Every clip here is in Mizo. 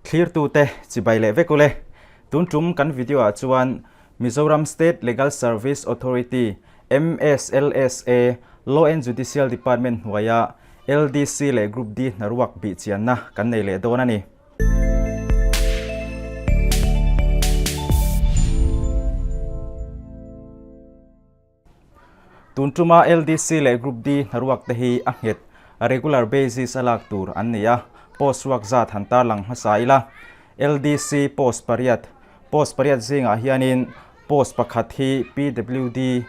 Thlirtute chibai leh vek ule. Tun tum kan video ah chuan Mizoram State Legal Service Authority, MSLSA, Law and Judicial Department hnuaia LDC leh Group D hnaruak bihchianna kan nei leh dawn a ni. Tun tuma LDC leh Group D hnaruak te hi a nghet, regular basis, a lak tur an ni a, post ruak zat han tarlang hmasa ila. LDC post pariat, post pariat zingah hianin post pakhat hi PWD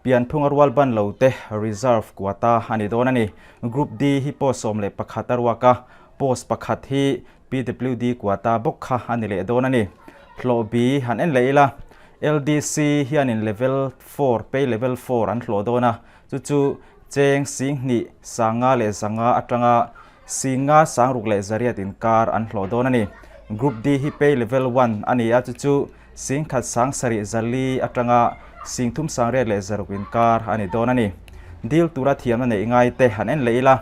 pianphunga rual ban lo te reserve quota a ni dawn a ni. Group D hi post 11 a ruak a, post pakhat hi PWD quota bawk kha a ni leh dawn a ni. Hlawh bi han en leh ila, LDC hianin level four, pay level four an hlawh dawn a, chu chu cheng 2000 500 atanga 50 6800 inkar an hlawh dawn a ni. Group D hi pay level one a ni a, chu chu 1704 atanga 3600 inkar a ni dawn a ni. Dil tura thiamna neih ngai te han en leh ila,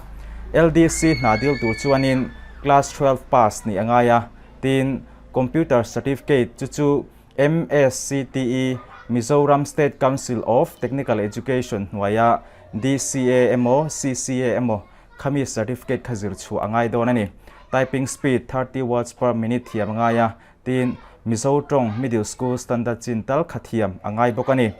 LDC hna dil tur chuanin class 12 pass nih a ngai a, tin computer certificate chu chu MSCTE, Mizoram State Council of Technical Education hnuaia DCA emaw CCA emaw khami certificate kha zir chhuah a ngai dawn a ni. Typing speed 30 words per minute thiam a ngai a, Tin, Mizo tawng Middle School Standard chin tal kha thiam a ngai bawk a ni.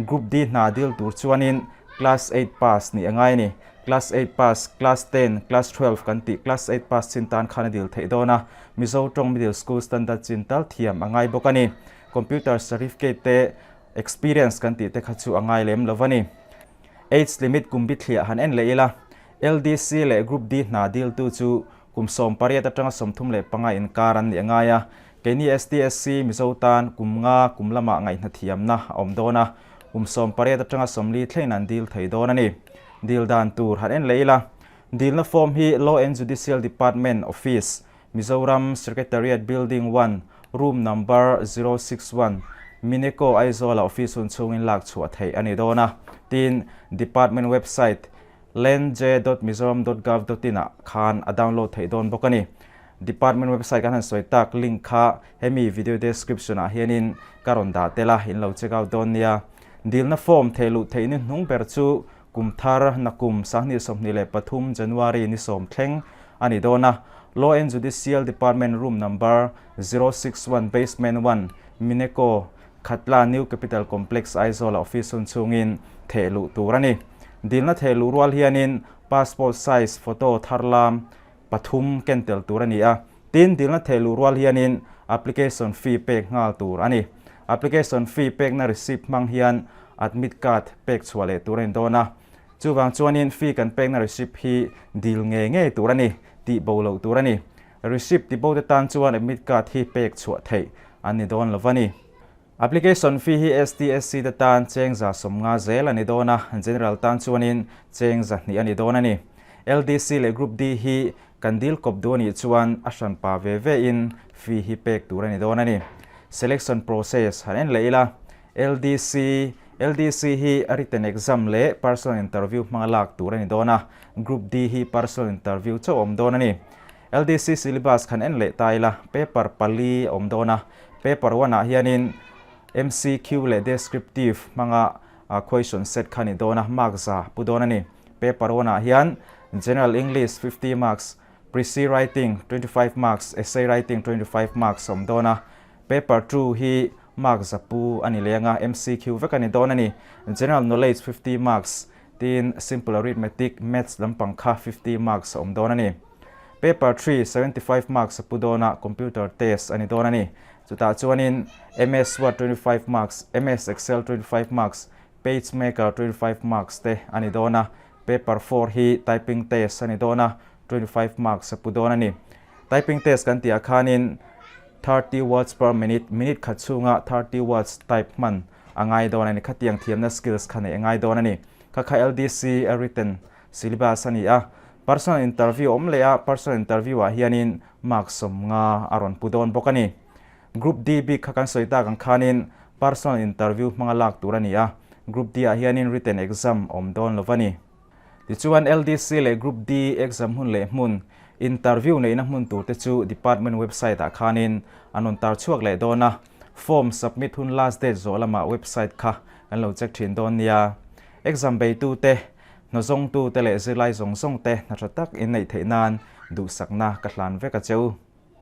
Group D hna dil tur chuanin Class eight pass nih a ngai a ni. Class eight pass, Class ten, Class 12 kan tih Class eight pass chin tan khan a dil theih dawn a, Mizo tawng Middle School Standard chin tal thiam a ngai bawk a ni. Computer certificate te, experience kan tih te kha chu a ngai lem lo a ni. Age limit kum bithliah han en leh ila, LDC leh Group D hna diltu chu Kum 18 atanga 35 inkar an nih a ngai a, keini STSC Mizo tan kum nga kum lamah ngaihna thiamna a awm dawn a, kum 18 atanga 40 thlengin an dil thei dawn a ni. Dil dan tur han en leh ila, dilna form hi Law and Judicial Department Office, Mizoram Secretariat Building one, Room Number 061, Mineco Aizawl-ah office hun chhungin lak chhuah theih a ni dawn a, tin Department website Landj dot mizoram dot gov dot in ah khan a download theih dawn bawk a ni. Department website kan han sawi tak link kha hemi video description ah hianin ka rawn dah tel a, in lo check out dawn nia. Dilna form theih luh theih ni hnung ber chu kum thar nakum 2023 January ni sawm thleng a ni dawn a. Law and Judicial Department room number 061 basement one Mineco Khatla New Capital Complex Aizawl-a office hun chhungin theh luh tur a ni. Dilna theh luh rual hianin passport size photo thar lam pathum ken tel tur a ni a. Tin, dilna theh luh rual hianin application fee pek nghal tur a ni. Application fee pekna receipt hmang hian admit card pek chhuah leh tur a ni dawn a. Chuvang chuanin fee kan pekna receipt hi dil ngei ngei tur a ni, tih bo loh tur a ni. Receipt ti bo te tan chuan admit card hi pek chhuah theih an ni dawn lo va ni. Application fee hi STSC te tan cheng 150 zel a ni dawn a, General tan chuanin cheng 200 a ni dawn a ni. LDC leh Group D hi kan dil kawp duh a nih chuan a hranpa ve ve in fee hi pek tur a ni dawn a ni. Selection process han en leh ila, LDC, LDC hi written exam leh personal interview hmanga lak tur a ni dawn a, Group D hi personal interview chauh a awm dawn a ni. LDC syllabus khan en leh ta ila, paper pali a awm dawn a, paper one ah hianin MCQ leh descriptive hmanga question set kha a ni dawn a, mark za pu dawn a ni. Paper one ah hian General English 50 marks, Precis writing 25 marks, Essay writing 25 marks a awm dawn a, paper two hi mark za pu a ni leng a, MCQ vek a ni dawn a ni. General Knowledge 50 marks, tin Simple Arithmetic, Maths lampang kha 50 marks a awm dawn a ni. Paper three, 75 marks a pu dawn a, computer test a ni dawn a ni. Chutah chuanin MS Word 25 marks, MS Excel 25 marks, PageMaker 25 marks te a ni dawn a. Paper four hi typing test a ni dawn a, 25 marks a pu dawn a ni. Typing test kan tihah khanin 30 words per minute, minute khat chhunga 30 words type hman a ngai dawn a ni. Khatiang thiamna skills kha neih a ngai dawn a ni. Kha kha LDC a written syllabus a ni a. Personal interview a awm leh a, personal interview ah hianin mark 50 a rawn pu dawn bawk a ni. Group D bik kha kan sawi tak ang khanin personal interview hmanga lak tur a ni a, Group D ah hianin written exam a awm dawn lo va ni. Tichuan LDC leh Group D exam hun leh hmun. Interview neihna hmun tur te chu department website ah khanin an rawn tar chhuak leh dawn a, form submit hun last date zawh lamah website kha kan lo check thin dawn nia. Exam beitu te, hnawzawngtu te leh zirlai zawng zawng te hna tha tak in neih theih nan duhsakna ka hlan vek a che u.